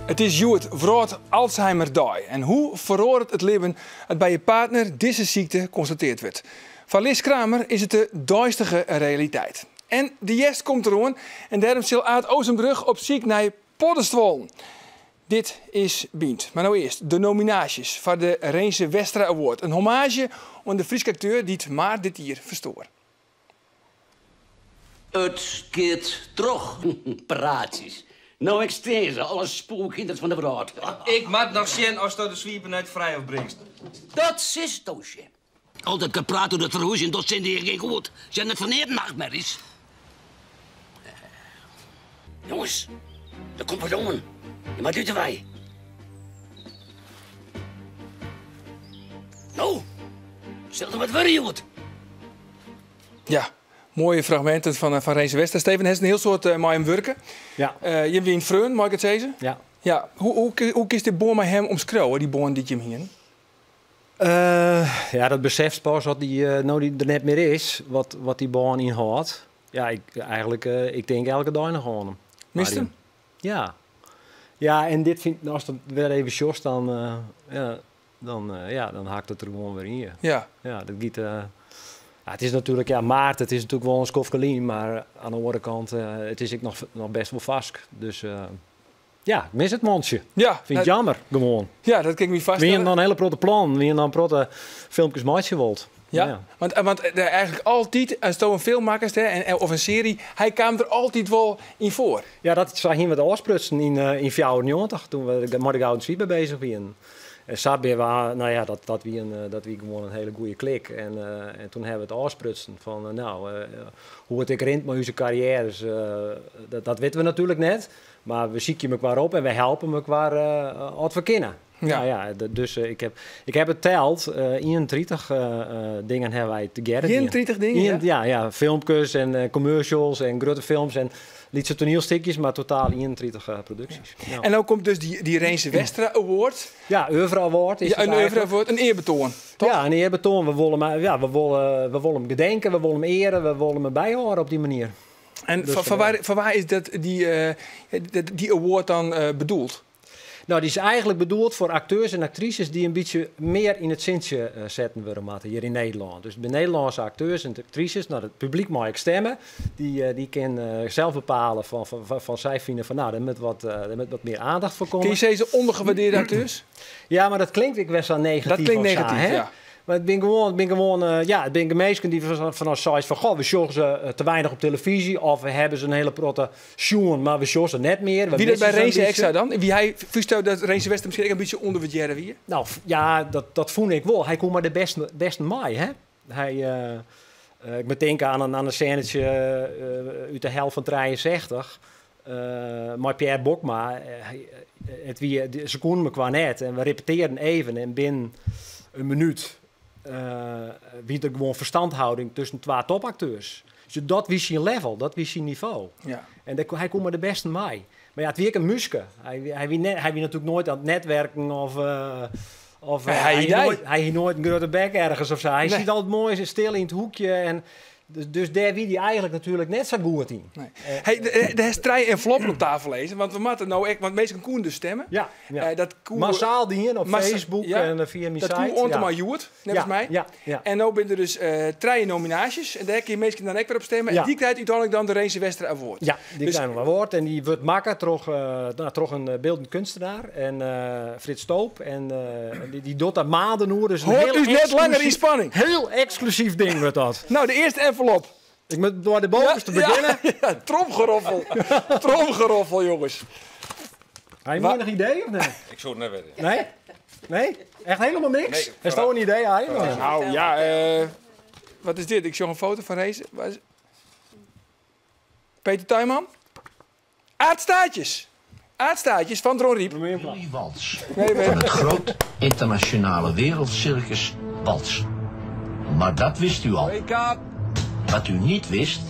It is hjoed Wrâld Alzheimerdei. En hoe feroaret it libben as by je partner dizze sykte konstateard wurdt? Foar Liz Cramer is it de deistige realiteit. En de hjerst komt deroan en dêrom sil Aad Oosenbrug op syk nei poddestuollen. Dit is Bynt. Mar no earst de nominaasjes foar de Rinse Westra Award, in hommaazje oan de Fryske akteur dy't maart dit jier ferstoar. It giet troch. Praatsjes. No ek stean se, alle spoekhinders fan de wrâld. Ik moat noch sjen oftsto de swipen nei it Frijhof bringst. Dat silsto sjen. Al dat gepraat oer it ferhúzjen docht Cindy gjin goed. Se hat net foar neat nachtmerjes. Jonges, der komt wat oan. Je moat út de wei. No, sil der wat wurde hjoed. Ja, moaie fragminten fan fan Rinse Westra. Steven, hast in hiel soad mei him wurke. Ja. Jim wienen freonen, mei ik it sizze? Ja. Ja. Hoe, hoe, hoe kinst dy bân mei him omskriuwe, dy bân dy't jim hienen? Ja, dat besefst pas as dy no dy der net mear is, wat, wat dy bân ynhâldt. Ja, ik, eigentlik, ik tink elke dei noch oan him. Mist him? Ja. Ja, en dit fyn, ast it wer even sjochst, dan, ja, dan, ja, dan hakt it der gewoan wer yn. Ja. Ja, dat giet. Ja, it is natuerlik, ja, maart, it is natuerlik wol in skoftke lyn, mar oan de oare kant, it is ek noch, noch bêst wol farsk. Dus ja, ik mis it mantsje. Ja. Fyn ik jammer, gewoan. Ja, dat kin ik my foarstelle. We hienen dan in hiele protte plannen, we hienen dan in protte filmkes meitsje wold. Ja, want, want eigentlik altyd, asto in film makkest, hè, en, of in searje, hy kaam der altyd wol yn foar. Ja, dat sa hienen we it ôfsprutsen yn, yn 94, doe't we mei de Gouden Swipe bezich wienen. En sa binne we, no ja, dat, dat, wie in, dat wie gewoan in hiele goede klik. En, en toen hawwe we it ôfsprutsen fan, no, hoe't it ek rint mei ús karriêres, dat, dat witte we natuerlik net. Mar we sykje mekoar op en we helpe mekoar as we kinne. Ja. Nou ja, dus ik heb, ik heb it teld, 31 dingen hawwe wy tegearre dien. 31 dingen, ja? Ja, ja, filmkes en commercials en grutte films en lytse toanielstikjes, mar totaal 31 produksjes. Ja. En no komt dus dy, dy Rinse Westra Award. Ja, Oeuvre Award is Ja, it in Oeuvre eigentlik. Award, in earbetoan, toch? Ja, in earbetoan. We wolle, maar, ja, we wolle, we wolle him gedenke, we wolle him eare, we wolle him byhâlde op dy manier. En Dus, foar wa, foar wa is dat, dy, dy award dan bedoeld? No, dy is eigentlik bedoeld foar akteurs en aktrises dy't in bytsje mear yn it sintsje setten wurde moatte hjir yn Nederlân. Dus de Nederlânske akteurs en aktrises, no, it publyk mei ek stimme. Dy, dy kin sels bepale fan, fan, fan sy fine fan, no, dêr moat wat, dêr moat wat mear aandacht foar komme. Kin je sizze ûndergewaardearde akteurs? Ja, mar dat klinkt ek wer sa negatyf. Dat klinkt of sa, negatyf, hè? ja. Mar it binne gewoan, it binne gewoan, ja, it binne minsken dy't fan ons seist fan, goh, we sjogge se te weinich op televyzje of we hawwe se in hiele protte sjoen, mar we sjogge se net mear. We Wie dat misse by se in Rinse ek bytsje. sa dan? Wie hy, fynsto dat Rinse Westra miskien ek in bytsje ûnderwurdearre wie? No, ja, dat, dat fûn ik wol. Hy koe mei de bêsten, bêsten mei, hè. Hy, ik moat tinke oan in, oan in sênetsje út de Hel fan 63, mei Pierre Bokma. Hy, it wie, se koenen mekoar net en we repetearren even en binnen in minút wie der gewoan ferstandhouding tusken twa topakteurs. Dus dat wie syn level, dat wie syn nivo. Ja. En dêr, hy koe mei de bêsten mei. Mar ja, it wie ek in múske. Hy, hy, wie net, hy wie natuerlik noait oan it netwerken of, of Hy hy, hie noait, hy hie noait in grutte bek ergens of sa. Hy Nee. siet altyd moai stil yn it hoekje en dus, dus dêr wie hy eigentlik natuerlik net sa goed yn. Nee. Hey, der hast trije enveloppen op tafel lizzen, want we moatte no ek, want minsken koenen dus stimme. Ja, ja. Dat koe Massaal dien op Massa- Facebook ja. en fia myn Dat site. koe oant en ja. mei hjoed, neffens Ja, my. ja, ja. En no binne der dus trije nominaasjes en dêr kinne minsken dan ek wer op stimme. En Ja. dy krijt úteinlik dan de Rinse Westra Award. Ja, dy Dus krijt in award en dy wurdt makke troch, no, troch in byldend keunstner en Frits Stoop. En dy, dy docht dat maanden oer. Dus in Hâld hiel ús net langer yn eksklusyf- spanning. Hiel eksklusyf ding wurdt dat. No, de earste envelop. Ik moat mei de bovenste begjinne. Ja, ja, tromgeroffel. Tromgeroffel, jonges. Ha je ienich idee of net? Ik soe it net witte. Nee? Nee? Echt hielendal niks? Nee, Hasto in idee, Arjen? Nou ja, wat is dit? Ik sjoch in foto fan Rinse. Waar is- Peter Tuinman? Aart Staartjes. Aart Staartjes fan Dronryp. Willy Wals Nee, van het groot internationale wereldcircus Wals. Maar dat wist u al. Wat u niet wist,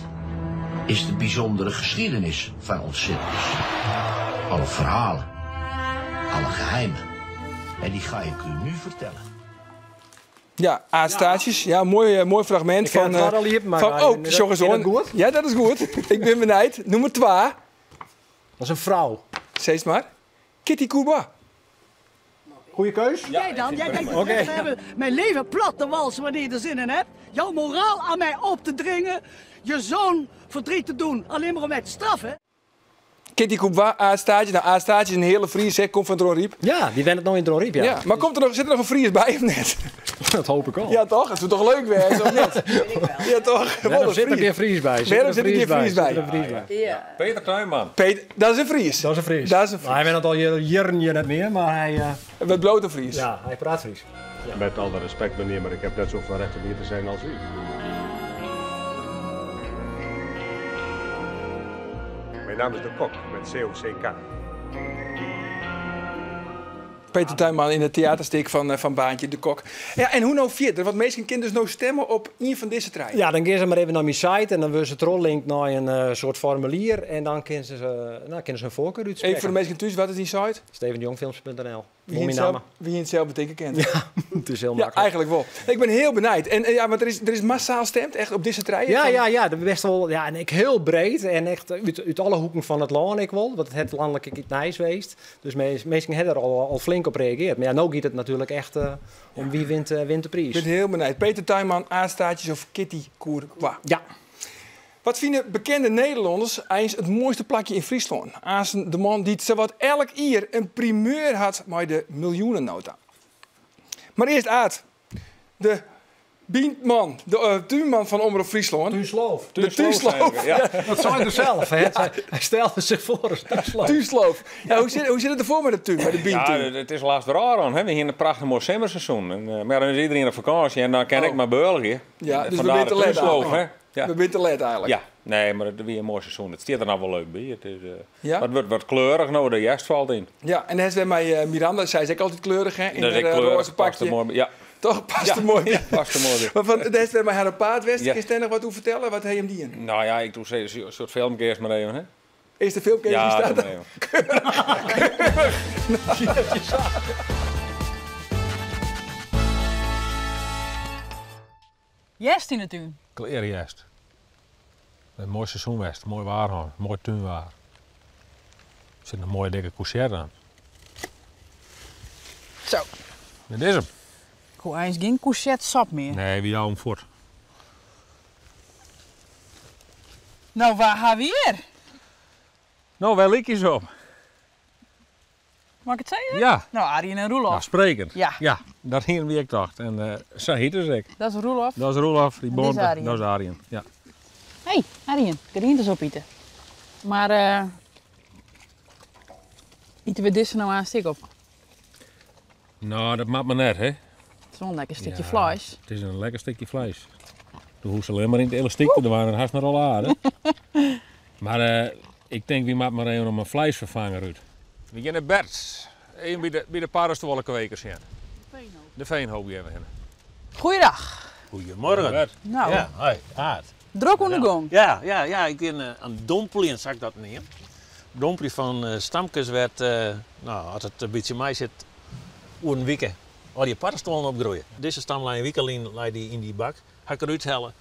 is de bijzondere geschiedenis van ons circus. Alle verhalen, alle geheimen. En die ga ik u nu vertellen. Ja, Aart Staartjes. Ja, moai, moai fragmint Ik kin fan. it twadde al iepen Fan, makke, oh, Arjen. sjoch ris Is dat oan. goed? Ja, dat is goed. Ik bin benijd. Nûmer twa. Dat is in frou. Sis mar. Kitty Courbois. Goeie keus? Jij dan? Jij denkt het recht te hebben mijn leven plat te walsen wanneer je er zin in hebt. Jouw moraal aan mij op te dringen. Je zoon verdriet te doen, alleen maar om mij te straffen. Kitty Courbois, Aart Staartjes. Nou, Aart Staartjes is een hele Fries, hè. Komt fan Dronryp. Ja, die wennet no yn Dronryp, ja. Ja, mar komt der noch, sit der noch in Fries by of net? Dat hoopje ik al. Ja, toch? It soe toch leuk wêze, of net? Ja, toch? Wêrom sit der gjin Fries by? Wêrom sit der gjin Fries by? Sit der in Fries by? Ja. Peter Tuinman. Peter, dat is in Fries. Dat is in Fries. Dat is in Fries. Hy wennet al jierren hjir net mear, mar hy... It bliuwt in Fries. Ja, hy praat Frysk. Met alle respect meneer, maar ik heb net zoveel recht om hier te zijn als u. Mijn naam is De Kok, met C-O-C-K. Peter Tuinman yn it teaterstik fan Baantje de Kok. Ja, en hoe no fierder? Want minsken kinne dus no stimme op ien fan dizze trije. Ja, dan geane se mar even nei myn site en dan wurde se trochlinkt nei in soart formulier en dan kinne se, no, kinne se hun foarkar útsprekke. Even foar de minsken thús, wat is dyn site? stevendejongfilms.nl. Wie het Moai namme. Wie het zelf betinke kin. Ja, it is hiel Ja, maklik. eigentlik wol. Ik bin hiel benijd. En ja, want der is massaal stimd, echt op dizze trije. Ja, ja, ja, dat is best wol, ja, en ek hiel breed en echt út alle hoeken fan it lân ek wol, want it hat lanlik ek it nijs west. Dus minsken hawwe der al flink op reagearre. Mar ja, no giet it natuerlik echt om wie wint de priis. Ik bin hiel benijd. Peter Tuinman, Aart Staartjes of Kitty Courbois? Ja. Wat fine bekende Nederlanners eins it moaiste plakje yn Fryslân? Aansten de man dy't sawat elk jier in primeur hat mei de miljoenennota. Mar earst Aart, de byntman, de túnman fan Omrop Fryslân. Túnsloof. De túnsloof. Ja. Dat sei er sels, hè? Hy stelde sich foar as túnsloof. Túnsloof. Ja, hoe sit it derfoar mei de tún, mei de byntún? Ja, it is lêst wer ôf, hè. We hiene in prachtich moai simmerseizoen. En, mar dan is iderien op fakânsje en dan kin ik mar bealgje. Ja, dus we Fandêr binne te de let túnsloof, eigentlik. hè. Ja. We binne te let eigentlik. Ja, nee, mar it wie in moai seizoen. It stiet der no wol leuk by. It is, Ja? Het wordt wat kleurig no, de hjerst falt yn. Ja, en dat is wer mei Miranda, sy is ek altyd kleurich, hè? Yn Dat is har, ek kleurig, roze past er pakje. moai by. Ja. Toch? Past Ja. er moai by. Ja, past er moai by. Mar fan, dêr is wer mei har op paad west. Ja. Kinst dêr noch wat oer fertelle? Wat ha jim dien? No ja, ik doe in soart filmke earst mar even, hè? Is de filmke Ja, die staat doe mar even. Keurich. Hjerst yn 'e tún. Klear hjerst. In moai seizoen west, moai waar hân, moai túnwaar. Der sit in moaie dikke courgette oan. Zo. Dit is him. Ik hoech eins gjin courgette-sop mear. Nee, wy jouwe him fuort. No, wa ha we hjir? No, wêr lykje se op? Mei ik it sizze? Ja. No, Arjen en Roelof. No, sprekend. Ja. Ja, dat hiene wy ek tocht. En sa hjitte se ek. Dat is Roelof. Dat is Roelof, dy En dit is bonte. Arjen. Dat is Arjen, ja. Hey, Arjen, grientes opite. Mar ite we dizze no aanst ek op? No, dat moat mar net, hè? It is wol in lekker stikje Ja, fleis. It is in lekker stikje fleis. Do hoechst allinne mar yn it elastyk te dwaan en hast in rollade. Mar ik tink, wy moatte mar even om in fleisferfanger út. We geane nei Bert. Even by de paddenstoelekwekers sjen. De Veenhoop geane we hinne. Goeiedag. Goedemorgen. Bert. Nou. Ja, hoi, Aart. Drok oan de gong. Ja, ja, ja, ik bin oan it dompeljen, sa ik dat neam. Dompeljen fan stamkes wêr't, no, as it in bytsje meisit, oer in wike al dy paddenstoelen opgroeie. Dizze stam lei in wike lyn lei dy yn dy bak. Ha ik derút helle.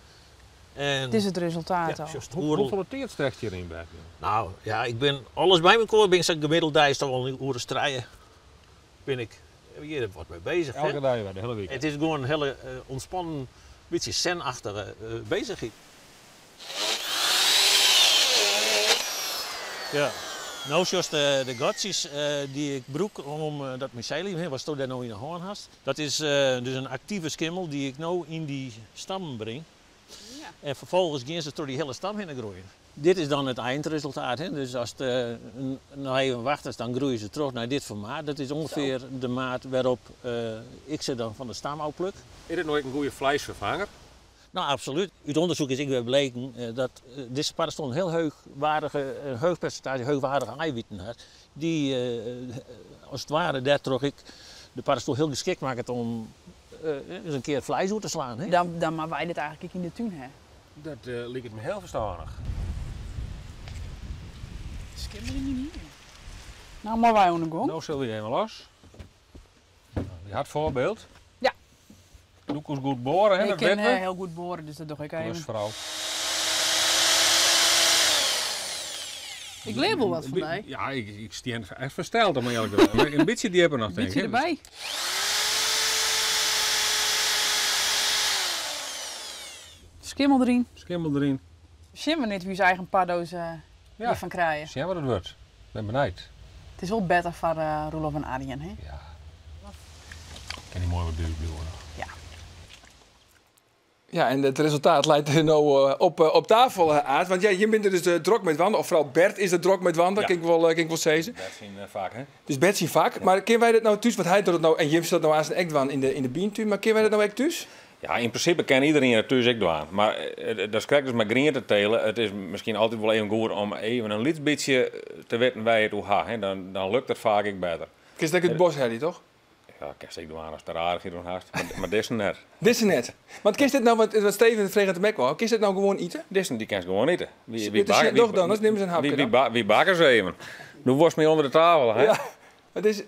En Dit is it resultaat Ja, al. sjochst Hoefolle tiid stekt hjiryn, Bert? No, ja, ik bin alles by mekoar, bin ik sa gemiddeld deis toch wol in oere as trije. Bin ik hjir wat mei bezich, hè? Elke dei wer, de hiele wike. It is gewoan in hiele ûntspannen, bytsje zen-achtige beuzichheid. Ja. No sjochst de gatsjes dy't ik brûk om dat mycelium hinne, watsto dêr no yn 'e hân hast. Dat is dus in aktive skimmel dy't ik no yn dy stammen bring. En ferfolgens geane se troch dy hiele stam hinne groeien. Dit is dan it eindresultaat. Hè? Dus ast noch even wachtest, dan groeie se troch nei dit formaat. Dat is ûngefear de maat wêrop't ik se dan fan de stam ôfpluk. Is dit no ek in goede fleisferfanger? No, absolút. Ut ûndersyk is ek wer bleken dat dizze paddenstoel in hiel heechwaardige, in heech persintaazje heechwaardige eiwiten hat, dy't as it ware dêrtroch ek de paddenstoel hiel geskikt makket om ris in kear fleis oer te slaan. Hè? Dan moatte wy dit eigentlik ek yn de tún ha. Dat liket my hiel ferstannich. Skimmeling yn hier. No, meie wy oan de gong. No sille we even los. Dy hat foarbyld. Ja. Doe koest goed boaren, hè? Ik Dat kin wit we. heel goed boaren, dus dat doe ik even. Klusvrouw. Ik leer wel wat van die. Ja, ik steen echt versteld om eerlijk te zijn. Een beetje dieper nog, denk ik. Beetje hè. erbij. Schimmel erin. Schimmel erin. Zien we niet wie zijn eigen paddo's hiervan krijgen. Zien wat het wordt. Ben benieuwd. Het is wel beter voor Roelof en Arjen, hè? Ja. Kan die mooi wat duur blijven. Ja. Ja, en het resultaat lijkt er nou op tafel, Aad. Want ja, je bent er dus drok met wandelen. Of vooral Bert is er drok met wandelen, Ja. kan ik wel zeggen. Bert zien vaak, hè? Dus Bert zien vaak. Maar kunnen wij dat nou thuis? Want hij doet het nou, en Jim zat nou aan zijn ektwan in de bientuin. Maar kunnen wij dat nou echt thuis? Ja, in principe kan iedereen het thuis ook doen. Maar dat is correct dus met groente te telen. Het is misschien altijd wel even goed om even een licht beetje te weten waar je het hoe gaat. Hè? Dan lukt het vaak ook beter. Kun je dat het bos hebben, toch? Ja, ik kan zeker doen als het raar is, doen haast. Maar dit is net. Dit is net. Want kun je dit nou, wat Steven vreeg het Mac wel, kun je dit nou gewoon eten? Dit is die kan ze gewoon eten. Dit is nog dan, anders nemen ze een hapje dan. Wie bakken ze even? Nu worst mee onder de tafel, hè? Ja, het is...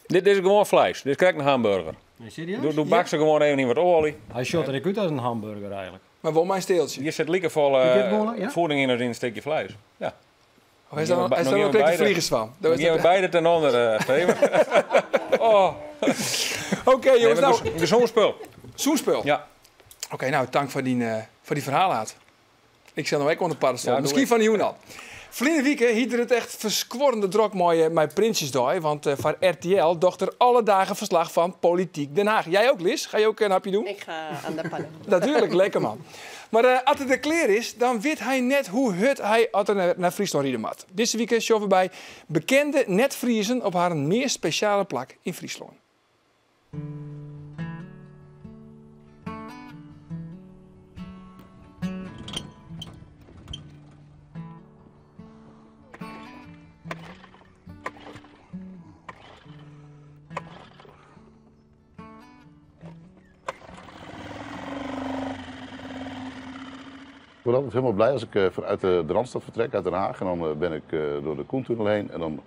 Dit is gewoon vlees. Dit is krijg een hamburger. Nee, serieus? Doe bak ze gewoon even in wat olie. Hij shot er uit als een hamburger eigenlijk. Maar wel mijn steeltje. Hier zit liekevolle Je kunt bollen, ja? voeding in als in een stukje vlees. Ja. Of hij staat hij staat ook de vliegers van. Dan gaan we beide ten onder, Steven. Oh. Oké, jongens. Nee, maar nou, Zo'n spul. Zo'n spul? Ja. Oké, nou, dank voor die verhaal, Aad. Ik zal nog ook onder de paddenstoel. Ja, doe Misschien ik. van die al. Verleden week hield er het echt verskorrende drok mooi Prinsjesdag. Want van RTL docht er alle dagen verslag van Politiek Den Haag. Jij ook, Liz? Ga je ook een hapje doen? Ik ga aan de pannen. Natuurlijk, lekker man. Maar als het er kleer is, dan weet hij net hoe hut hij altijd naar Friesland rijden moet. Deze week showen we bij bekende net-Friezen op haar meer speciale plak in Friesland. Ik word altijd helemaal blij als ik vanuit de Randstad vertrek, uit Den Haag. En dan ben ik door de Coentunnel heen en dan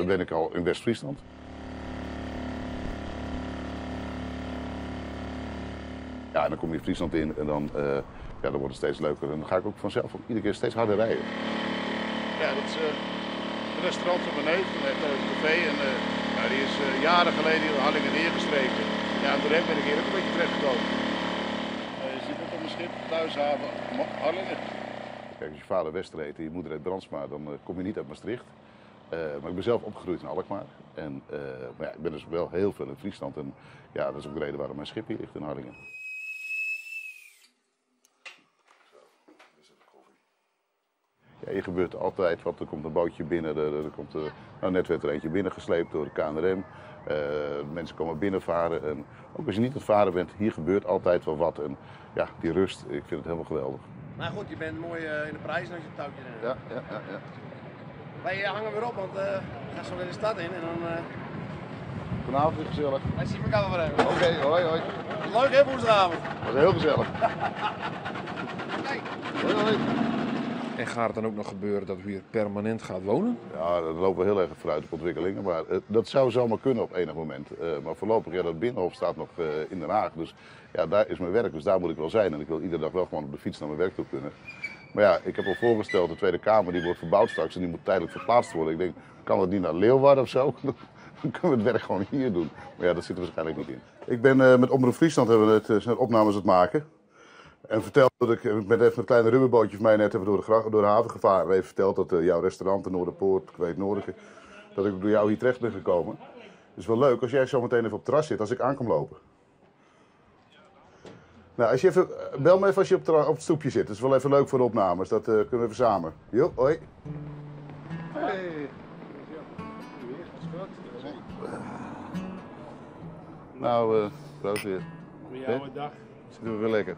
ben ik al in West-Friesland. Ja, en dan kom je Friesland in en dan wordt het steeds leuker. En dan ga ik ook vanzelf ook iedere keer steeds harder rijden. Ja, dat is het restaurant van mijn neef. Hij heeft daar een café en die is jaren geleden in Harlingen neergestreken. Ja, en door hem ben ik hier ook een beetje terechtgekomen. Je ziet het op mijn schip, thuishaven Harlingen. Kijk, als je vader Wester heet en je moeder heet Brandsma, dan kom je niet uit Maastricht. Maar ik ben zelf opgegroeid in Alkmaar. Maar ik ben dus wel heel veel in Friesland. En dat is ook de reden waarom mijn schip hier ligt in Harlingen. Ja, hier gebeurt altijd wat. Er komt een bootje binnen. Net werd er eentje binnengesleept door de KNRM. Mensen komen binnenvaren. En ook als je niet aan het varen bent, hier gebeurt altijd wel wat. En die rust, ik vind het helemaal geweldig. Maar goed, je bent mooi in de prijs als je het touwtje hebt. Ja. Wij hangen weer op, want we gaan zo weer de stad in en dan Vanavond weer gezellig. Wij zien elkaar wel weer even. Oké, hoi hoi. Leuk hè, woensdagavond? Dat was heel gezellig. Kijk. Hoi hoi. En gaat het dan ook nog gebeuren dat u hier permanent gaat wonen? Ja, dat lopen we heel erg vooruit op ontwikkelingen. Maar dat zou zomaar kunnen op enig moment. Maar voorlopig, dat Binnenhof staat nog in Den Haag. Dus daar is mijn werk, dus daar moet ik wel zijn. En ik wil iedere dag wel gewoon op de fiets naar mijn werk toe kunnen. Maar ik heb al voorgesteld, de Tweede Kamer die wordt verbouwd straks en die moet tijdelijk verplaatst worden. Ik denk, kan dat niet naar Leeuwarden of zo? Dan kunnen we het werk gewoon hier doen. Maar dat zit er waarschijnlijk niet in. Ik ben met Omroep Friesland hebben we het zijn opnames aan het maken. En verteld dat ik met even een kleine rubberbootje van mij net even door de haven gevaren. Even verteld dat jouw restaurant, de Noorderpoort, ik weet Noordelijke, dat ik door jou hier terecht ben gekomen. Het is wel leuk als jij zo meteen even op het terras zit, als ik aankom lopen. Nou, als je even, bel me even als je op het stoepje zit. Dat is wel even leuk voor de opnames. Dat kunnen we even samen. Jo, hoi. Hey. Nou, proost weer. Goeie Zitten we weer lekker.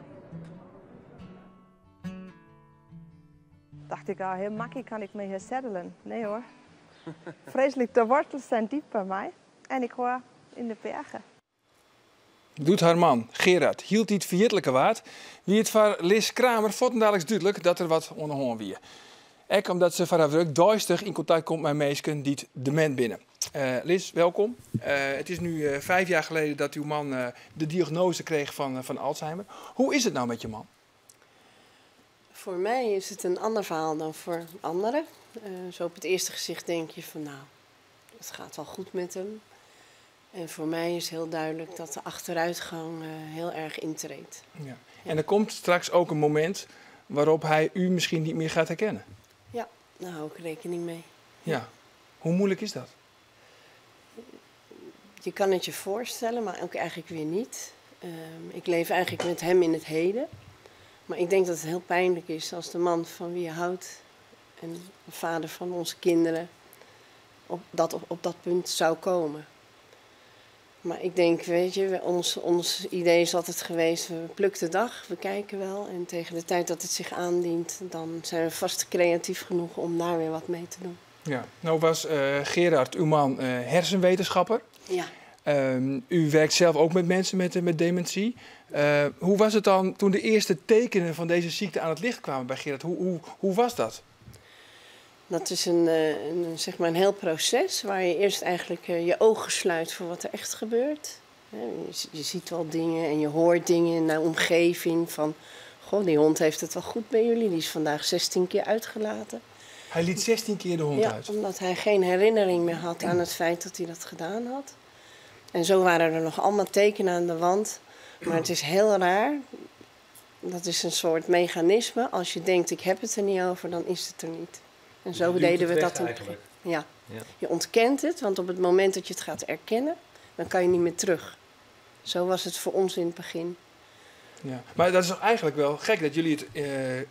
Dacht ik, heel makkelijk kan ik me hier settelen. Nee hoor. Vreselijk, de wortels zijn diep bij mij. En ik hoor in de bergen. Doet haar man, Gerard, hield iets verjittelijke waard. Wie het voor Liz Kramer vond dadelijk duidelijk dat er wat onderhoorn wie. Ek omdat ze van haar werk duister in contact komt met mensen die het dement binnen. Liz, welkom. Het is nu 5 jaar geleden dat uw man de diagnose kreeg van Alzheimer. Hoe is het nou met je man? Voor mij is het een ander verhaal dan voor anderen. Zo op het eerste gezicht denk je van nou, het gaat wel goed met hem. En voor mij is heel duidelijk dat de achteruitgang heel erg intreedt. Ja. En er komt straks ook een moment waarop hij u misschien niet meer gaat herkennen. Ja, daar hou ik rekening mee. Ja. Hoe moeilijk is dat? Je kan het je voorstellen, maar ook eigenlijk weer niet. Ik leef eigenlijk met hem in het heden. Maar ik denk dat het heel pijnlijk is als de man van wie je houdt en de vader van onze kinderen op dat punt zou komen. Maar ik denk, weet je, ons idee is altijd geweest, we plukken de dag, we kijken wel. En tegen de tijd dat het zich aandient, dan zijn we vast creatief genoeg om daar weer wat mee te doen. Ja, nou was Gerard, uw man, hersenwetenschapper. Ja. U werkt zelf ook met mensen met dementie. Hoe was het dan toen de eerste tekenen van deze ziekte aan het licht kwamen bij Gerard? Hoe was dat? Dat is een, zeg maar een heel proces waar je eerst eigenlijk je ogen sluit voor wat er echt gebeurt. Je ziet wel dingen en je hoort dingen in de omgeving van... Goh, die hond heeft het wel goed bij jullie, die is vandaag 16 keer uitgelaten. Hij liet 16 keer de hond Ja, uit? omdat hij geen herinnering meer had aan het feit dat hij dat gedaan had. En zo waren er nog allemaal tekenen aan de wand. Maar het is heel raar. Dat is een soort mechanisme. Als je denkt, ik heb het er niet over, dan is het er niet. En zo Dus je duwt deden we het dat weg in het eigenlijk. begin. Ja. Ja. Je ontkent het, want op het moment dat je het gaat erkennen, dan kan je niet meer terug. Zo was het voor ons in het begin. Ja. Maar dat is toch eigenlijk wel gek dat jullie het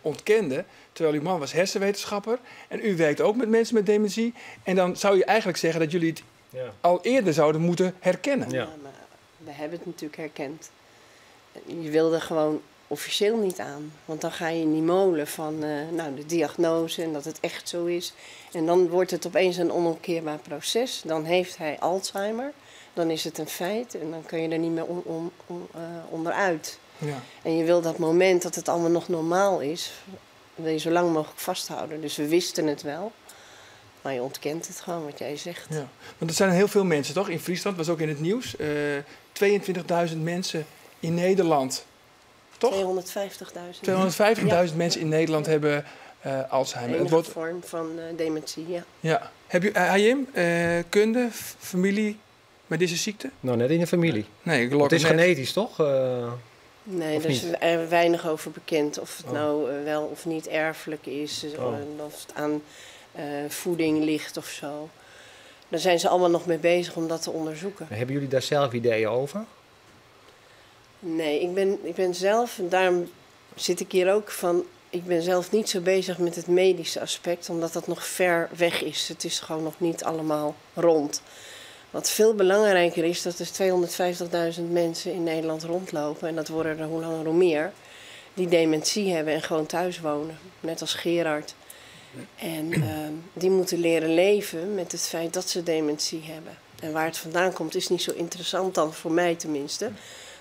ontkenden, terwijl uw man was hersenwetenschapper en u werkt ook met mensen met dementie. En dan zou je eigenlijk zeggen dat jullie het al eerder zouden moeten herkennen. Ja, maar we hebben het natuurlijk herkend. Je wilde gewoon officieel niet aan. Want dan ga je in die molen van nou, de diagnose en dat het echt zo is. En dan wordt het opeens een onomkeerbaar proces. Dan heeft hij Alzheimer. Dan is het een feit en dan kun je er niet meer onderuit. En je wil dat moment dat het allemaal nog normaal is, wil je zo lang mogelijk vasthouden. Dus we wisten het wel. Maar je ontkent het gewoon, wat jij zegt. Ja. Want er zijn heel veel mensen, toch? In Friesland was ook in het nieuws. 22.000 mensen in Nederland. Toch? 250.000. 250.000 mensen in Nederland hebben Alzheimer. Enige Het wordt, vorm van dementie, ja. Ja. Heb je, Hayim, kunde, familie met deze ziekte? Nou, net in de familie. Nee, ik lok Het is net. genetisch, toch? Nee, Of daar is niet? er weinig over bekend. Of het nou wel of niet erfelijk is. Of het aan voeding ligt of zo. Daar zijn ze allemaal nog mee bezig om dat te onderzoeken. Hebben jullie daar zelf ideeën over? Nee, ik ben zelf, en daarom zit ik hier ook van. Ik ben zelf niet zo bezig met het medische aspect, omdat dat nog ver weg is. Het is gewoon nog niet allemaal rond. Wat veel belangrijker is, dat er 250.000 mensen in Nederland rondlopen, en dat worden er hoe langer hoe meer, die dementie hebben en gewoon thuis wonen. Net als Gerard. En die moeten leren leven met het feit dat ze dementie hebben. En waar het vandaan komt is niet zo interessant dan, voor mij tenminste.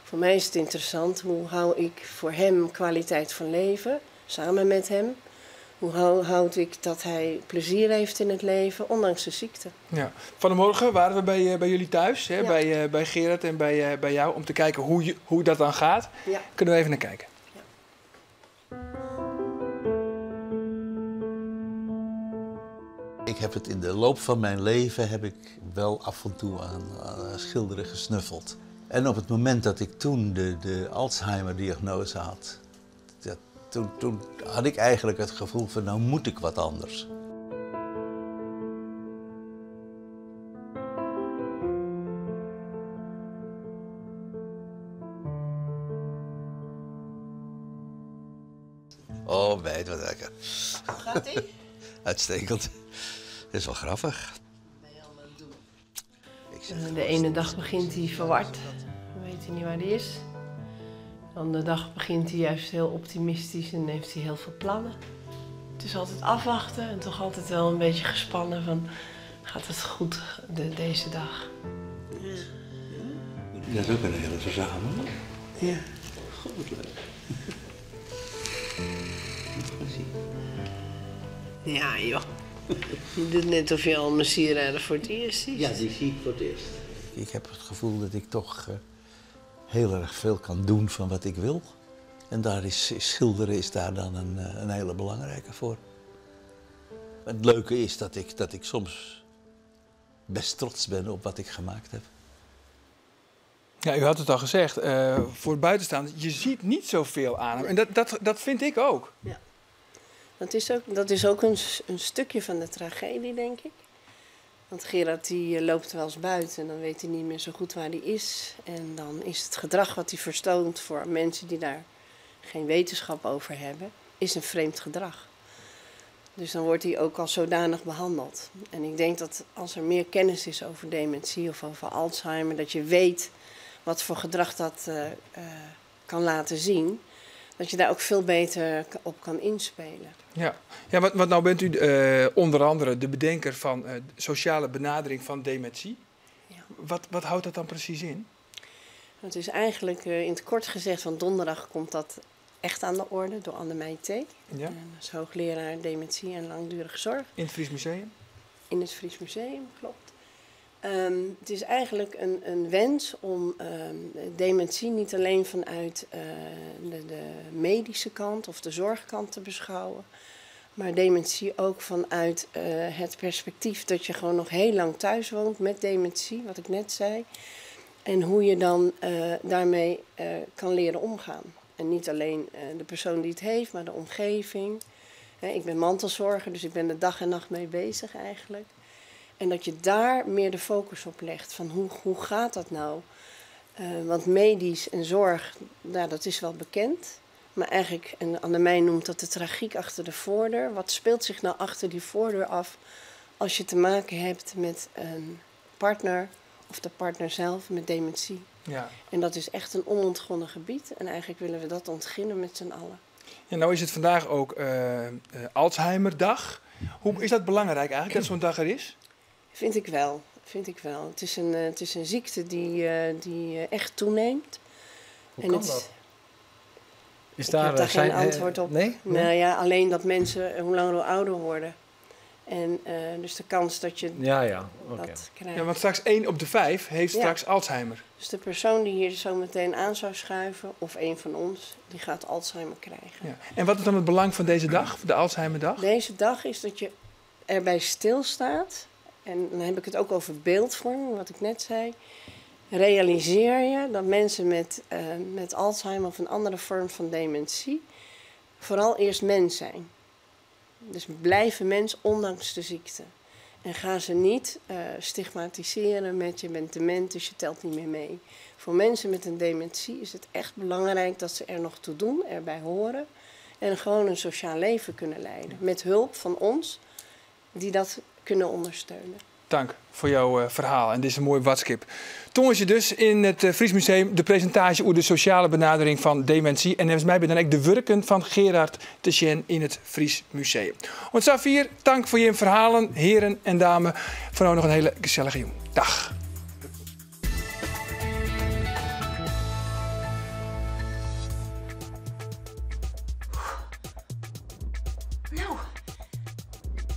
Voor mij is het interessant, hoe hou ik voor hem kwaliteit van leven, samen met hem. Hoe houd ik dat hij plezier heeft in het leven, ondanks de ziekte. Ja. Vanmorgen waren we bij jullie thuis, hè, bij Gerard en bij jou, om te kijken hoe dat dan gaat. Ja. Kunnen we even naar kijken? Ja. Ik heb het in de loop van mijn leven heb ik wel af en toe aan schilderen gesnuffeld. En op het moment dat ik toen de Alzheimer-diagnose had, toen had ik eigenlijk het gevoel van nou moet ik wat anders. Oh, meid, wat lekker. Gaat ie? Uitstekend. Dat is wel grappig. De ene dag begint hij verward, dan weet hij niet waar hij is. De andere dag begint hij juist heel optimistisch en heeft hij heel veel plannen. Het is altijd afwachten en toch altijd wel een beetje gespannen van gaat het goed deze dag? Dat is ook een hele verzameling. Ja. God, wat leuk. Ja, joh. Je doet net of je al mijn sieraden voor het eerst ziet. Ja, die zie ik voor het eerst. Ik heb het gevoel dat ik toch heel erg veel kan doen van wat ik wil. En daar is schilderen is daar dan een hele belangrijke voor. Het leuke is dat ik soms best trots ben op wat ik gemaakt heb. Ja, u had het al gezegd, voor buitenstaanders, je ziet niet zoveel aan hem. En dat vind ik ook. Ja. Dat is ook een stukje van de tragedie, denk ik. Want Gerard die loopt wel eens buiten en dan weet hij niet meer zo goed waar hij is. En dan is het gedrag wat hij vertoont voor mensen die daar geen wetenschap over hebben, is een vreemd gedrag. Dus dan wordt hij ook al zodanig behandeld. En ik denk dat als er meer kennis is over dementie of over Alzheimer, dat je weet wat voor gedrag dat kan laten zien, dat je daar ook veel beter op kan inspelen. Ja, ja, want nou bent u onder andere de bedenker van sociale benadering van dementie. Ja. Wat houdt dat dan precies in? Het is eigenlijk in het kort gezegd, want donderdag komt dat echt aan de orde door Annemij Thee. Ja. En dat is hoogleraar dementie en langdurige zorg. In het Fries Museum? In het Fries Museum, klopt. Het is eigenlijk een wens om dementie niet alleen vanuit de medische kant of de zorgkant te beschouwen, maar dementie ook vanuit het perspectief dat je gewoon nog heel lang thuis woont met dementie, wat ik net zei, en hoe je dan daarmee kan leren omgaan. En niet alleen de persoon die het heeft, maar de omgeving. Ik ben mantelzorger, dus ik ben er dag en nacht mee bezig eigenlijk. En dat je daar meer de focus op legt, van hoe gaat dat nou? Want medisch en zorg, nou, dat is wel bekend. Maar eigenlijk, en Annemij noemt dat de tragiek achter de voordeur. Wat speelt zich nou achter die voordeur af als je te maken hebt met een partner of de partner zelf met dementie? Ja. En dat is echt een onontgonnen gebied en eigenlijk willen we dat ontginnen met z'n allen. Ja, nou is het vandaag ook Alzheimerdag. Hoe is dat belangrijk eigenlijk, dat zo'n dag er is? Vind ik wel, vind ik wel. Het is een ziekte die echt toeneemt. Hoe en kan het, dat? Is ik daar, heb daar zijn, geen antwoord op. Nee? Nee? Nou ja, alleen dat mensen hoe langer hoe ouder worden. En dus de kans dat je ja, okay. dat krijgt. Ja, want straks 1 op de 5 heeft straks Alzheimer. Dus de persoon die hier zo meteen aan zou schuiven, of een van ons, die gaat Alzheimer krijgen. Ja. En wat is dan het belang van deze dag, de Alzheimerdag? Deze dag is dat je erbij stilstaat. En dan heb ik het ook over beeldvorming, wat ik net zei. Realiseer je dat mensen met Alzheimer of een andere vorm van dementie vooral eerst mens zijn. Dus blijven mens ondanks de ziekte. En ga ze niet stigmatiseren met je bent dement, dus je telt niet meer mee. Voor mensen met een dementie is het echt belangrijk dat ze er nog toe doen, erbij horen. En gewoon een sociaal leven kunnen leiden. Met hulp van ons die dat kunnen ondersteunen. Dank voor jouw verhaal en dit is een mooi watskip. Tongetje dus in het Fries Museum de presentatie over de sociale benadering van dementie. En volgens mij ben dan ook de werken van Gerard te zien in het Fries Museum. Want Safir, dank voor je verhalen, heren en dames. Voor nou nog een hele gezellige jong. Dag. Nou,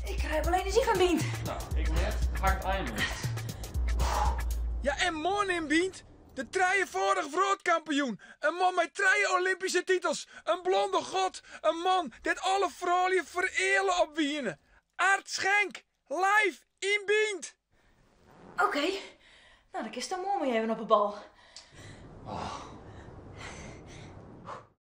ik krijg wel energie van Bient. Nou, ik net. Hakt eindelijk. Ja, en morgen in Bient, de drievorig wereldkampioen. Een man met 3 Olympische titels. Een blonde god. Een man die alle vrouwen vereren op wienen. Ard Schenk, live in Bient. Oké, nou dan kies dan morgen maar even op de bal. Oh,